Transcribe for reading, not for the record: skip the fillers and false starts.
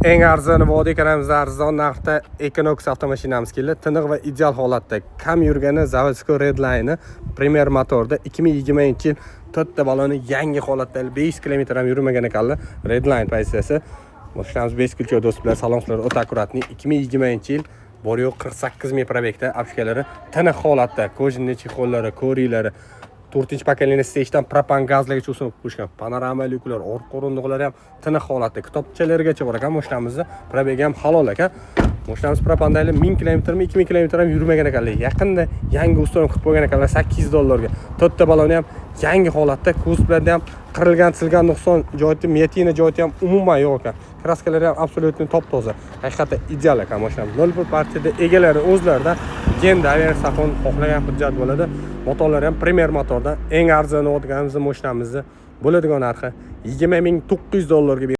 Eng arzon vodiy kanalımızda arzon narxda Equinox avtomashinamiz keldi. Tiniq va ideal holatda. Kam yurgani заводской Redline'i Premier motorda 2020-yil, to'rtta baloni yangi holatda, 5 kilometr ham yurmagan ekanlar. Redline pozitsiyasi. Mashinamiz бесключевой, do'stlar, salonlar o'ta аккуратный. 2020-yil, bor yo'q 48 ming пробег da, обшивка lari tiniq holatda, кожаный чехол lari, коврик lari, to'rtinchi поколение stejdan propan gazlargacha usunib qo'yishgan, panorama lyuklar, orqa o'rindiqlari ham tiniq holatda, kitobchalargacha bor ekan mashinamizda, пробег i ham halol ekan. Mashinamiz propanda hali 1000 kilometrmi, 2000 kilometr ham yurmagan ekanlar, yaqinda yangi установка qilib qo'ygan ekanlar 800 dollarga. To'rtta baloni ham yangi holatda, kuzovlarda ham qirilgan silgan nuqson joyi, мятина joyi ham umuman yo'q ekan, краска lari ham абсолютно top toza, haqiqatdan ideal ekan mashinamiz. 01 partiyada, egalari o'zlaridan, ген доверие, safon, xohlagan hujjat bo'ladi. Motorlari ham Premier motordan. Eng arzon olganimizni mashinamizni bo'ladigan narxi 20 900 dollarga.